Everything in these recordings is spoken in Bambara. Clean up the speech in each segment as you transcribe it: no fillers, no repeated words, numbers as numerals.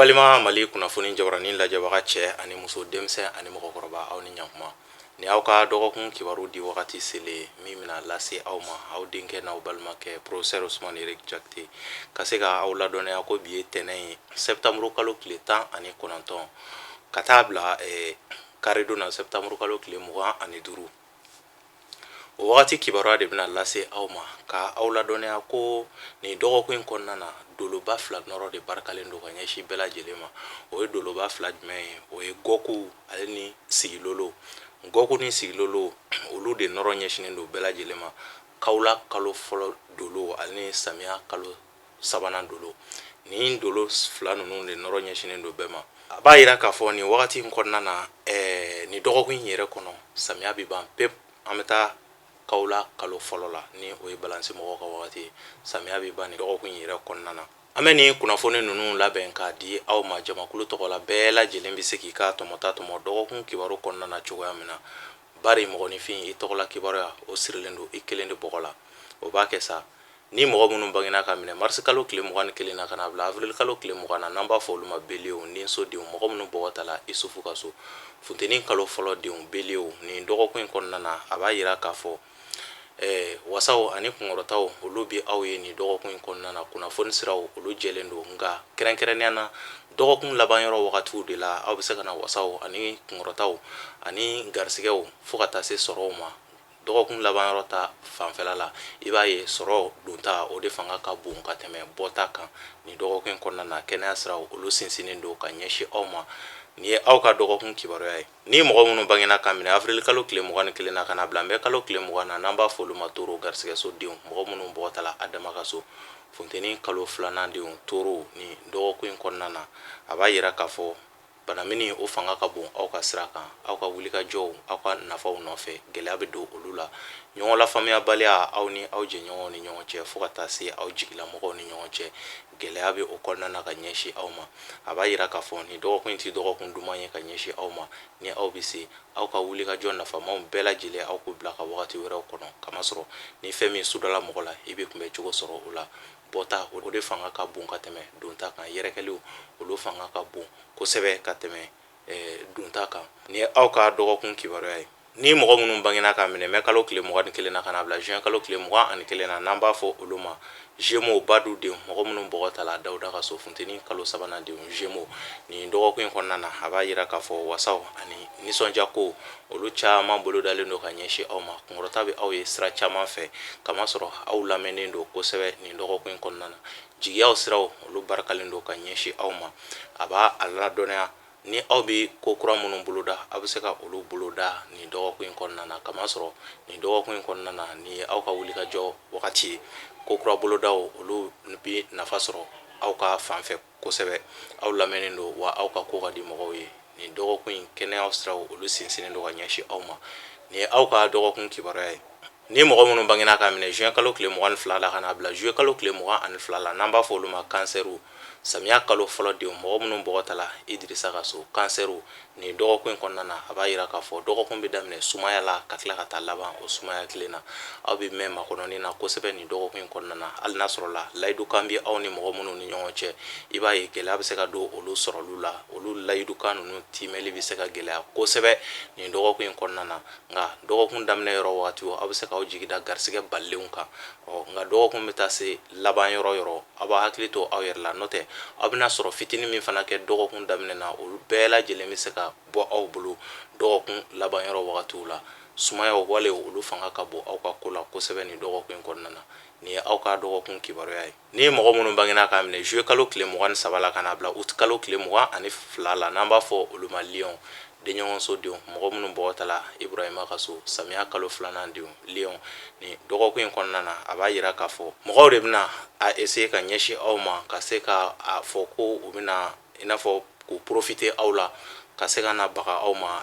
Balima Mali kunnafoni jabaranin lajɛbaga, cɛ ani muso, denmisɛn ani mɔgɔkɔrɔba, aw ni ɲakuma. Ni aw ka dɔgɔkun kibaru di wagati selen min bɛna lase aw ma, aw denkɛ n'aw balimakɛ, professeur Ousmane Eric Diakité, ka se ka aw ladɔnniya ko bi ye tɛnɛn ye, septembre kalo tile 19, ka taa bila karidon na, septembre kalo tile 25. O wagati kibaruya de bɛna lase aw ma, ka aw ladɔnniya ko nin dɔgɔkun in kɔnɔna na, doloba fila nɔrɔ de barikalen don ka ɲɛsin bɛɛ lajɛlen ma. O ye doloba fila jumɛn ye? O ye gɔku ale ni sigilolo. Gɔku ni sigilolo, olu de nɔrɔ ɲɛsinnen don bɛɛ lajɛlen ma. Kawula kalo fɔlɔ dolo ale ni samiya kalo sabanan dolo, nin dolo fila ninnu de nɔrɔ ɲɛsinnen don bɛɛ ma. A b'a yira k'a fɔ nin wagati in kɔnɔna na, nin dɔgɔkun in yɛrɛ kɔnɔ, samiya bɛ ban pewu. An bɛ taa kawula kalo fɔlɔ la, ni o ye balansi mɔgɔw ka wagati ye. Samiya bɛ ban nin dɔgɔkun in yɛrɛ kɔnɔna na. An bɛ nin kunnafoni ninnu labɛn k'a di aw ma jamakulu tɔgɔ la. Bɛɛ lajɛlen bɛ se k'i ka tɔmɔta tɔmɔ dɔgɔkun kibaru kɔnɔna na cogoya min na, bari mɔgɔninfin, i tɔgɔla kibaruya, o sirilen don i kelen de bɔgɔ la. O b'a kɛ sa, ni mɔgɔ minnu bangena ka minɛ marisi kalo tile 21 na ka na bila avril kalo tile 20 na, n'an b'a fɔ olu ma beliyew, ninso denw, mɔgɔ minnu bɔgɔ tala Isufu ka so, funteni kalo fɔlɔ denw, beliyew, nin dɔgɔkun in kɔnɔna na, a b'a yira k'a fɔ wasaw ani kunkɔrɔtaw, olu bɛ aw ye nin dɔgɔkun in kɔnɔna na. Kunnafoni siraw, olu jɛlen don, nka kɛrɛnkɛrɛnnenya na, dɔgɔkun laban yɔrɔ wagatiw de la, aw bɛ se ka na wasaw ani kunkɔrɔtaw ani garisigɛw fo ka taa se sɔrɔw ma. Dɔgɔkun laban yɔrɔ ta fanfɛla la, i b'a ye sɔrɔ donta, o de fanga ka bon ka tɛmɛ bɔta kan nin dɔgɔkun in kɔnɔna na. Kɛnɛya siraw, olu sinsinnen don ka ɲɛsin aw ma. Nin ye aw ka dɔgɔkun kibaruya ye. Ni mɔgɔ minnu bangena ka minɛ avril kalo tile 21 na ka na bila mɛ kalo tile 20 na, n'an b'a fɔ olu ma toro, garisigɛso denw, mɔgɔ minnu bɔgɔ tala Adama ka so, funteni kalo filanan denw, toro, nin dɔgɔkun in kɔnɔna na, a b'a yira k'a fɔ banamini, o fanga ka bon aw ka sira kan. Aw ka wulikajɔw, aw ka nafaw nɔfɛ, gɛlɛya bɛ don olu la. Ɲɔgɔn lafaamuyabaliya aw ni aw jɛɲɔgɔnw ni ɲɔgɔn cɛ, fo ka taa se aw jigilamɔgɔw ni ɲɔgɔn cɛ, gɛlɛya bɛ o kɔnɔna na ka ɲɛsin aw ma. A b'a yira k'a fɔ nin dɔgɔkun in tɛ dɔgɔkun duman ye ka ɲɛsin aw ma. Ni aw bɛ se, aw ka wulikajɔ nafamaw bɛɛ lajɛlen, aw k'u bila ka wagati wɛrɛw kɔnɔ, kamasɔrɔ ni fɛn min sudala mɔgɔ la, i bɛ kunbɛn cogo sɔrɔ o la. Bɔta, o de fanga ka bon ka tɛmɛ donta kan. Yɛrɛkɛliw, olu fanga ka bon kosɛbɛ ka tɛmɛ donta kan. Ni aw ka dɔgɔkun kibaruya ye. Ni mɔgɔ minnu bangena ka minɛ mɛ kalo tile 21 na ka na bila juin kalo tile 21 na, n'an b'a fɔ olu ma Gémeaux, badu denw, mɔgɔ minnu bɔgɔ tala Dawuda ka so, funteni kalo sabanan denw, Gémeaux, nin dɔgɔkun in kɔnɔna na, a b'a yira k'a fɔ wasaw ani nisɔndiya ko, olu caman bolodalen don ka ɲɛsin aw ma. Kunkɔrɔta bɛ aw ye sira caman fɛ, kamasɔrɔ aw lamɛnnen don kosɛbɛ nin dɔgɔkun in kɔnɔna na. Jigiyaw siraw, olu barikalen don ka ɲɛsin aw ma. A b'a a ladɔnniya, ni aw bɛ ko kura minnu boloda, aw bɛ se ka olu boloda nin dɔgɔkun in kɔnɔna na, kamasɔrɔ nin dɔgɔkun in kɔnɔna na, nin ye aw ka wulikajɔ wagati ye. Ko kura bolodaw, olu bɛ nafa sɔrɔ aw ka fan fɛ kosɛbɛ. Aw lamɛnnen don wa aw ka ko ka di mɔgɔw ye nin dɔgɔkun in. Kɛnɛya siraw, olu sinsinnen don ka ɲɛsin aw ma. Nin ye aw ka dɔgɔkun kibaruya ye. Ni mɔgɔ minnu bangena ka minɛ juin kalo tile 22 la ka na bila juillet kalo tile 22 la, n'an b'a fɔ olu ma kansɛriw, samiya kalo fɔlɔ denw, mɔgɔ minnu bɔgɔ tala Idirisa ka so, kansɛriw, nin dɔgɔkun in kɔnɔna na, a b'a yira k'a fɔ dɔgɔkun bɛ daminɛ sumaya la ka tila ka taa laban o sumaya kelen na. Aw bɛ mɛn makɔnɔni na kosɛbɛ nin dɔgɔkun in kɔnɔna na. Hali n'a sɔrɔ la layidukan bɛ aw ni mɔgɔ minnu ni ɲɔgɔn cɛ, i b'a ye gɛlɛya bɛ se ka don olu sɔrɔli la. Olu layidukan ninnu timɛli bɛ se ka gɛlɛya kosɛbɛ nin dɔgɔkun in kɔnɔna na. Nka dɔgɔkun daminɛ yɔrɔ wagati, aw bɛ se k'aw jigi da garisigɛ balilenw kan. Ɔ nka dɔgɔkun bɛ taa se laban yɔrɔ yɔrɔ, aw b'a hakili to aw yɛrɛ la, n'o tɛ aw bɛna sɔrɔ fitinin min fana kɛ dɔgɔkun daminɛ na, olu bɛɛ lajɛlen bɛ se ka bɔ aw bolo dɔgɔkun laban yɔrɔ wagatiw la. Sumayaw walew, olu fanga ka bon aw ka ko la kosɛbɛ nin dɔgɔkun in kɔnɔna na. Nin ye aw ka dɔgɔkun kibaruya ye. Ni mɔgɔ minnu bangena k'a minɛ juillet kalo tile 23 la ka n'a bila août kalo tile 22 la, n'an b'a fɔ olu ma lion, denɲɔgɔnso denw, mɔgɔ minnu bɔgɔ tala Ibrahima ka so, samiya kalo filanan denw, lion, nin dɔgɔkun in kɔnɔna na, a b'a yira k'a fɔ mɔgɔw de bɛna a essayer ka ɲɛsin aw ma, ka se ka a fɔ ko u bɛna i n'a fɔ k'u profiter aw la, ka se ka na baga aw ma,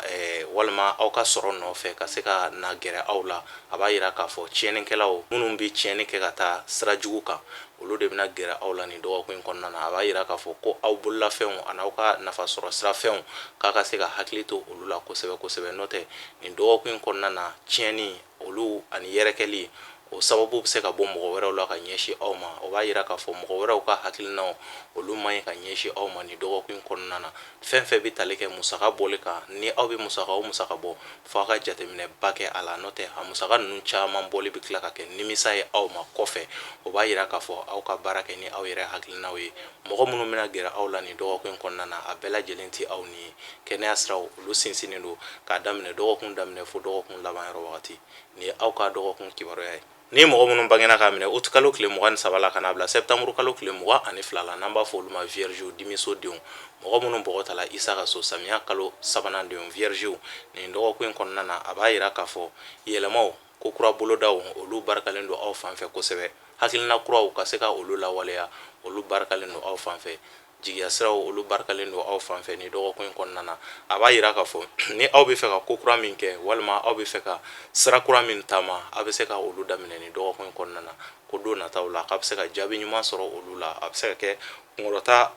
walima aw ka sɔrɔ nɔfɛ, ka se ka na gɛrɛ aw la. A b'a yira k'a fɔ tiɲɛnikɛlaw minnu bɛ tiɲɛni kɛ ka taa sira jugu kan, olu de bɛna gɛrɛ aw la nin dɔgɔkun in kɔnɔna na. A b'a yira k'a fɔ ko aw bololafɛnw ani aw ka nafa sɔrɔ sirafɛnw, k'a ka se ka hakili to olu la kosɛbɛ kosɛbɛ, n'o tɛ nin dɔgɔkun in kɔnɔna na, tiɲɛni olu ani yɛrɛkɛli, O sababu bɛ se ka bɔ mɔgɔ wɛrɛw la ka ɲɛsin aw ma. O b'a yira k'a fɔ mɔgɔ wɛrɛw ka hakilinaw olu man ɲi ka ɲɛsin aw ma nin dɔgɔkun in kɔnɔna na. Fɛn fɛn bɛ tali kɛ musaka bɔli kan, ni aw bɛ musaka o musaka bɔ, fo aw ka jateminɛba kɛ a la, n'o tɛ a musaka ninnu caman bɔli bɛ tila ka kɛ nimisa ye aw ma kɔfɛ. O b'a yira k'a fɔ aw ka baara kɛ ni aw yɛrɛ hakilinaw ye. Mɔgɔ minnu bɛna gɛrɛ aw la nin dɔgɔkun in kɔnɔna na, a bɛɛ lajɛlen tɛ aw ni ye. Kɛnɛya siraw olu sinsinnen don k'a daminɛ dɔgɔkun daminɛ fo dɔgɔkun laban yɔrɔ wagati. Nin ye aw ka dɔgɔkun kibaruya ye. Ni mɔgɔ minnu bangena k'a minɛ uti kalo tile 23 la ka n'a bila sɛptanburu kalo tile 22 la, n'an b'a fɔ olu ma viergew, dimiso denw, mɔgɔ minnu bɔgɔ tala Isa ka so, samiya kalo sabanan denw, viergew, nin dɔgɔkun in kɔnɔna na, a b'a yira k'a fɔ yɛlɛmaw, ko kura bolodaw, olu barikalen don aw fan fɛ kosɛbɛ. Hakilina kuraw ka se ka olu lawaleya, olu barikalen don aw fan fɛ. Jigiya siraw olu barikalen don aw fan fɛ nin dɔgɔkun in kɔnɔna na. A b'a yira k'a fɔ ni aw bɛ fɛ ka ko kura min kɛ, walima aw bɛ fɛ ka sira kura min taama, aw bɛ se ka olu daminɛ nin dɔgɔkun in kɔnɔna na, ko don nataw la k'a bɛ se ka jaabi ɲuman sɔrɔ olu la. A bɛ se ka kɛ kunkɔrɔta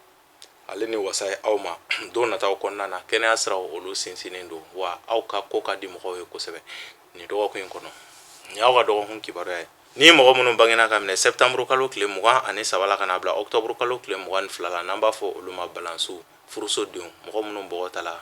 ale ni wasa ye aw ma don nataw kɔnɔna na. Kɛnɛya siraw olu sinsinnen don, wa aw ka ko ka di mɔgɔw ye kosɛbɛ nin dɔgɔkun in kɔnɔ. Nin y'aw ka dɔgɔkun kibaruya ye. Ni mɔgɔ minnu bangena ka minɛ sɛptanburu kalo tile 23 la ka n'a bila ɔkutɔburu kalo tile 22 la, n'an b'a fɔ olu ma balansiw, furuso denw, mɔgɔ minnu bɔgɔ tala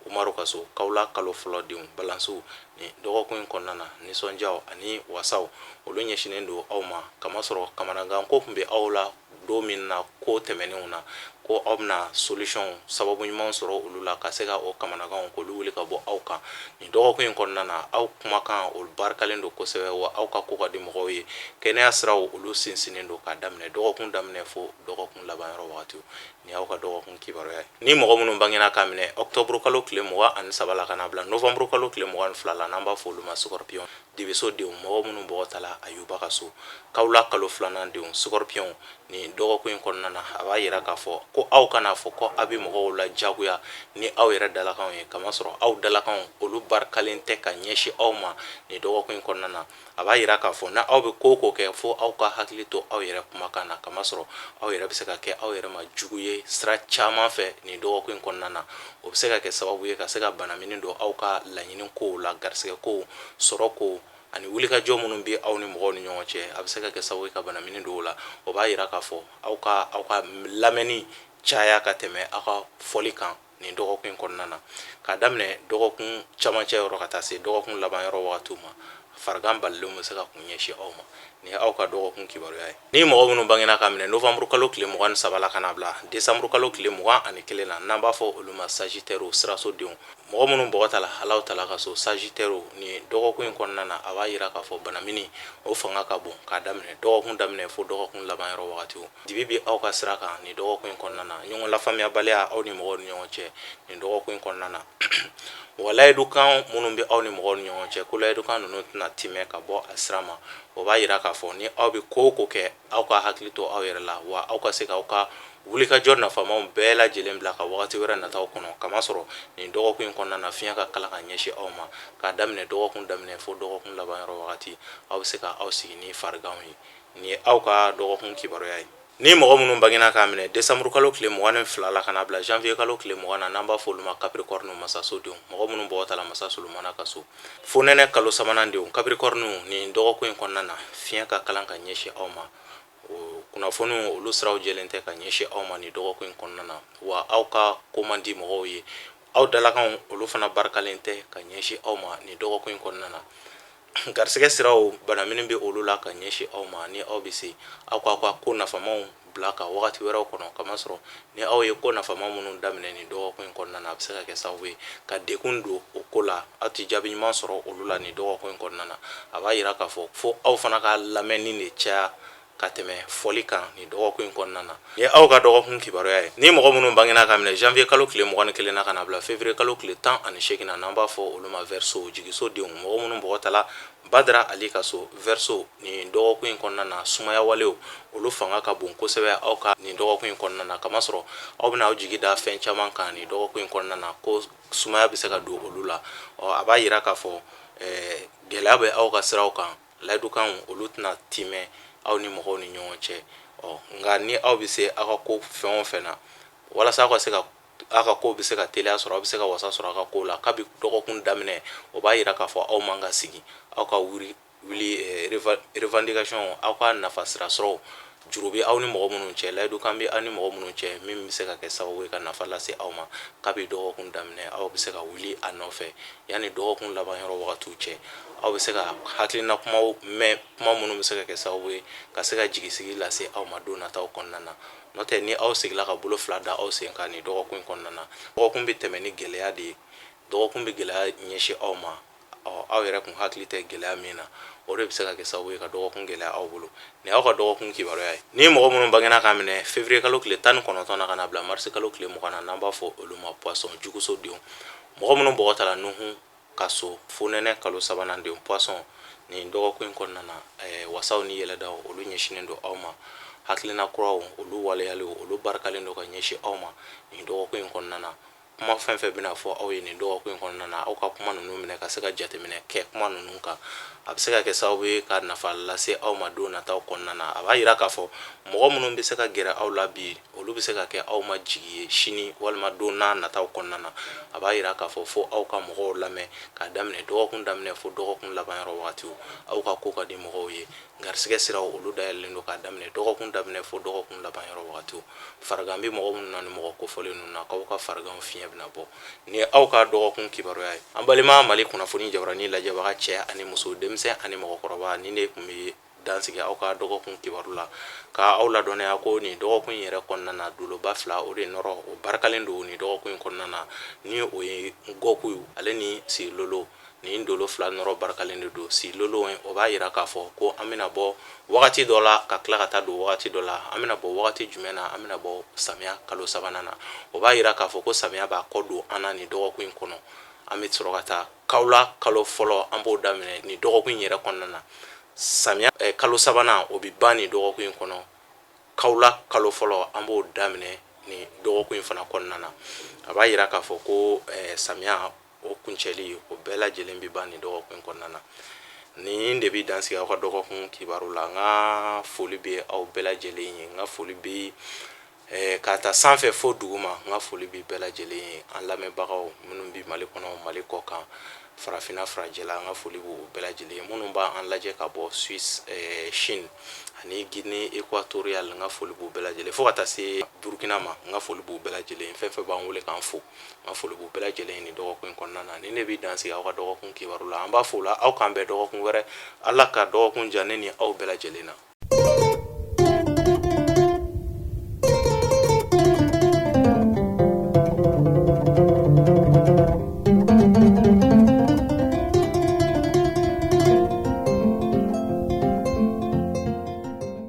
Umaru ka so, kawula kalo fɔlɔ denw, balansiw, nin dɔgɔkun in kɔnɔna na, nisɔndiyaw ani wasaw olu ɲɛsinnen don aw ma, kamasɔrɔ kamanaganko tun bɛ aw la don min na ko tɛmɛnenw na, ko aw bɛna solution, sababu ɲuman sɔrɔ olu la ka se ka o kamanaganw k'olu wuli ka bɔ aw kan. Nin dɔgɔkun in kɔnɔna na, aw kumakan olu barikalen don kosɛbɛ, wa aw ka ko ka di mɔgɔw ye. Kɛnɛya siraw olu sinsinnen don k'a daminɛ dɔgɔkun daminɛ fo dɔgɔkun laban yɔrɔ wagatiw. Nin y'aw ka dɔgɔkun kibaruya ye. Ni mɔgɔ minnu bangena k'a minɛ ɔkutɔburu kalo tile 23 la ka n'a bila novanburu kalo tile 22 la, n'an b'a fɔ olu ma scorpion, dibiso denw, mɔgɔ minnu bɔgɔ tala Ayuba ka so, kawula kalo filanan denw, scorpion, nin dɔgɔkun in kɔnɔna na, a b'a yira k'a fɔ ko aw kana fɔ ko aw bɛ mɔgɔw lajagoya ni aw yɛrɛ dalakanw ye, kamasɔrɔ aw dalakanw olu barikalen tɛ ka ɲɛsin aw ma nin dɔgɔkun in kɔnɔna na. A b'a yira k'a fɔ n' aw bɛ ko o ko kɛ, fo aw ka hakili to aw yɛrɛ kumakan na, kamasɔrɔ aw yɛrɛ bɛ se ka kɛ aw yɛrɛ ma jugu ye sira caman fɛ nin dɔgɔkun in kɔnɔna na. O bɛ se ka kɛ sababu ye ka se ka banamini don aw ka laɲini kow la, garisɛgɛ kow, sɔrɔ kow ani wulikajɔ minnu bɛ aw ni mɔgɔw ni ɲɔgɔn cɛ. A bɛ se ka kɛ sababu ye ka banamini don o la. O b'a yira k'a fɔ aw ka aw ka lamɛnni caya ka tɛmɛ aw ka fɔli kan nin dɔgɔkun in kɔnɔna na. K'a daminɛ dɔgɔkun camancɛ yɔrɔ ka taa se dɔgɔkun laban yɔrɔ wagatiw ma, farigan balilenw bɛ se ka kun ɲɛsin aw ma. Nin ye aw ka dɔgɔkun kibaruya ye. Ni mɔgɔ minnu bangena ka minɛ novanburu kalo tile 23 la ka n'a bila desanburu kalo tile 21 na, n'an b'a fɔ olu ma sagittaire, siraso denw, mɔgɔ minnu bɔgɔ tala Alahu taala ka so, sagittaire, nin dɔgɔkun in kɔnɔna na, a b'a yira k'a fɔ banamini o fanga ka bon k'a daminɛ dɔgɔkun daminɛ fo dɔgɔkun laban yɔrɔ wagatiw. Dibi bɛ aw ka sira kan nin dɔgɔkun in kɔnɔna na. Ɲɔgɔn lafaamuyabaliya aw ni mɔgɔw ni ɲɔgɔn cɛ nin dɔgɔkun in kɔnɔna na, wa layidukan minnu bɛ aw ni mɔgɔw ni ɲɔgɔn cɛ, ko layidukan ninnu tɛna timɛ ka bɔ a sira ma. O b'a yira k'a fɔ ni aw bɛ ko o ko kɛ, aw ka hakili to aw yɛrɛ la, wa aw ka se k'aw ka wulikajɔ nafamaw bɛɛ lajɛlen bila ka wagati wɛrɛ nataw kɔnɔ, kamasɔrɔ nin dɔgɔkun in kɔnɔna na, fiɲɛ ka kalan ka ɲɛsin aw ma. K'a daminɛ dɔgɔkun daminɛ fo dɔgɔkun laban yɔrɔ wagati, aw bɛ se ka aw sigi ni fariganw ye. Nin ye aw ka dɔgɔkun kibaruya ye. Ni mɔgɔ minnu bangena k'a minɛ desanburu kalo tile 22 la ka n'a bila janvier kalo tile 20 na, n'an b'a fɔ olu ma capricorne, masaso denw, mɔgɔ minnu bɔgɔ tala masa Solomana ka so, fonɛnɛ kalo sabanan denw, capricorne, nin dɔgɔkun in kɔnɔna na, fiɲɛ ka kalan ka ɲɛsin aw ma. O kunnafoniw olu siraw jɛlen tɛ ka ɲɛsin aw ma nin dɔgɔkun in kɔnɔna na, wa aw ka ko man di mɔgɔw ye. Aw dalakanw olu fana barikalen tɛ ka ɲɛsin aw ma nin dɔgɔkun in kɔnɔna na. Garisɛgɛ siraw banamini bɛ olu la ka ɲɛsin aw ma. Ni aw bɛ se, aw k'aw ka ko nafamaw bila ka wagati wɛrɛw kɔnɔ, kamasɔrɔ ni aw ye ko nafama minnu daminɛ nin dɔgɔkun in kɔnɔna na, a bɛ se ka kɛ sababu ye ka degun don o ko la, aw tɛ jaabi ɲuman sɔrɔ olu la nin dɔgɔkun in kɔnɔna na. A b'a yira k'a fɔ fo aw fana ka lamɛnni de caya ka tɛmɛ fɔli kan nin dɔgɔkun in kɔnɔna na. Nin ye aw ka dɔgɔkun kibaruya ye. Ni mɔgɔ minnu bangena ka minɛ janvier kalo tile 21 na ka na bila février kalo tile 18 na, n'an b'a fɔ olu ma verseau, jigiso denw, mɔgɔ minnu bɔgɔ tala Badara Ali ka so, verseau, nin dɔgɔkun in kɔnɔna na, sumaya walew olu fanga ka bon kosɛbɛ aw ka nin dɔgɔkun in kɔnɔna na, kamasɔrɔ aw bɛna aw jigi da fɛn caman kan nin dɔgɔkun in kɔnɔna na, ko sumaya bɛ se ka don olu la. Ɔ, a b'a yira k'a fɔ gɛlɛya bɛ aw ka siraw kan, layidukanw olu tɛna timɛ aw ni mɔgɔw ni ɲɔgɔn cɛ. Ɔ, nka ni aw bɛ se aw ka ko fɛn o fɛn na, walasa aw ka se ka aw ka ko bɛ se ka teliya sɔrɔ, aw bɛ se ka wasa sɔrɔ aw ka ko la kabi dɔgɔkun daminɛ, o b'a yira k'a fɔ aw man ka sigi, aw ka wuli wuli revendication, aw ka nafa sira sɔrɔ, juru bɛ aw ni mɔgɔ minnu cɛ, layidu kan bɛ aw ni mɔgɔ minnu cɛ, min bɛ se ka kɛ sababu ye ka nafa lase aw ma. Kabi dɔgɔkun daminɛ, aw bɛ se ka wuli a nɔfɛ. Yanni dɔgɔkun laban yɔrɔ wagatiw cɛ, aw bɛ se ka hakilina kumaw mɛn, kuma minnu bɛ se ka kɛ sababu ye ka se ka jigisigi lase aw ma don nataw kɔnɔna na. N'o tɛ, ni aw sigila ka bolo fila da aw sen kan nin dɔgɔkun in kɔnɔna na, dɔgɔkun bɛ tɛmɛ ni gɛlɛya de ye. Dɔgɔkun bɛ gɛlɛya ɲɛsin aw ma. Ɔ, aw yɛrɛ kun hakili tɛ gɛlɛya min na, o de bɛ se ka kɛ sababu ye ka dɔgɔkun gɛlɛya aw bolo. Nin y'aw ka dɔgɔkun kibaruya ye. Ni mɔgɔ minnu bangena k'a minɛ février kalo tile 19 na ka na bila mars kalo tile 20 na, n'an b'a fɔ olu ma poisson, juguso denw, mɔgɔ minnu bɔgɔ tala Nuhu ka so, fonɛnɛ kalo sabanan denw, poisson, nin dɔgɔkun in kɔnɔna na, wasaw ni yɛlɛdaw, olu ɲɛsinnen don aw ma. Hakilina kuraw, olu waleyaliw, olu barikalen don ka ɲɛsin aw ma nin dɔgɔkun in kɔnɔna na. Kuma fɛn fɛn bɛna fɔ aw ye nin dɔgɔkun in kɔnɔna na, aw ka kuma ninnu minɛ ka se ka jateminɛ kɛ kuma ninnu kan. A bɛ se ka kɛ sababu ye ka nafa lase aw ma don nataw kɔnɔna na. A b'a yira k'a fɔ mɔgɔ minnu bɛ se ka gɛrɛ aw la bi, olu bɛ se ka kɛ aw ma jigi ye sini walima don n'a nataw kɔnɔna na. A b'a yira k'a fɔ fo aw ka mɔgɔw lamɛn k'a daminɛ dɔgɔkun daminɛ fo dɔgɔkun laban yɔrɔ wagatiw. Aw ka ko ka di mɔgɔw ye. Garisɛgɛ siraw, olu dayɛlɛlen don k'a daminɛ dɔgɔkun daminɛ fo dɔgɔkun laban yɔrɔ wagatiw. Farigan bɛ mɔgɔ minnu na ni mɔgɔ kofɔlen ninnu na, k'aw ka farigan fiɲɛ bɛna bɔ. Ni aw ka dɔgɔkun kibaruya ye, an balima Mali kunnafoni jabaranin lajɛbaga cɛ ani muso, denmisɛn ani mɔgɔkɔrɔba, ni ne tun bɛ dansigi aw ka dɔgɔkun kibaru la ka aw ladɔnniya ko nin dɔgɔkun in yɛrɛ kɔnɔna na, doloba fila, o de nɔrɔ o barikalen don nin dɔgɔkun in kɔnɔna na, ni o ye Gɔku ale ni Silolo. Nin dolo fila nɔrɔ barikalen de don. Silolo, o b'a yira k'a fɔ ko an bɛna bɔ wagati dɔ la ka tila ka taa don wagati dɔ la. An bɛna bɔ wagati jumɛn na? An bɛna bɔ samiya kalo sabanan na. O b'a yira k'a fɔ ko samiya b'a kɔ don an na nin dɔgɔkun in kɔnɔ. An bɛ sɔrɔ ka taa kawula kalo fɔlɔ, an b'o daminɛ nin dɔgɔkun in yɛrɛ kɔnɔna na. Samiya kalo sabanan, o bɛ ban nin dɔgɔkun in kɔnɔ. Kawula kalo fɔlɔ, an b'o daminɛ nin dɔgɔkun in fana kɔnɔna na. A b'a yira k'a fɔ ko samiya o kuncɛli, o bɛɛ lajɛlen bɛ ban nin dɔgɔkun kɔnɔna na. Nin de bɛ dansigi aw ka dɔgɔkun kibaru la. N ka foli bɛ aw bɛɛ lajɛlen ye. N ka foli bɛ k'a ta sanfɛ fo duguma. N ka foli bɛ bɛɛ lajɛlen ye, an lamɛnbagaw minnu bɛ Mali kɔnɔ, Mali kɔ kan, farafinna, farajɛla, an ka foli b'u bɛɛ lajɛlen ye. Minnu b'an lajɛ ka bɔ Suisse, Chine ani Guinée équatoriale, n ka foli b'u bɛɛ lajɛlen, fo ka taa se Burukina ma, n ka foli b'u bɛɛ lajɛlen. Fɛn fɛn b'an wele k'an fo, n ka foli b'u bɛɛ lajɛlen nin dɔgɔkun in kɔnɔna na. Ni ne bɛ dan sigi aw ka dɔgɔkun kibaru la, an b'a fɔ o la aw k'an bɛn dɔgɔkun wɛrɛ. Ala ka dɔgɔkun diya ne ni aw bɛɛ lajɛlen na.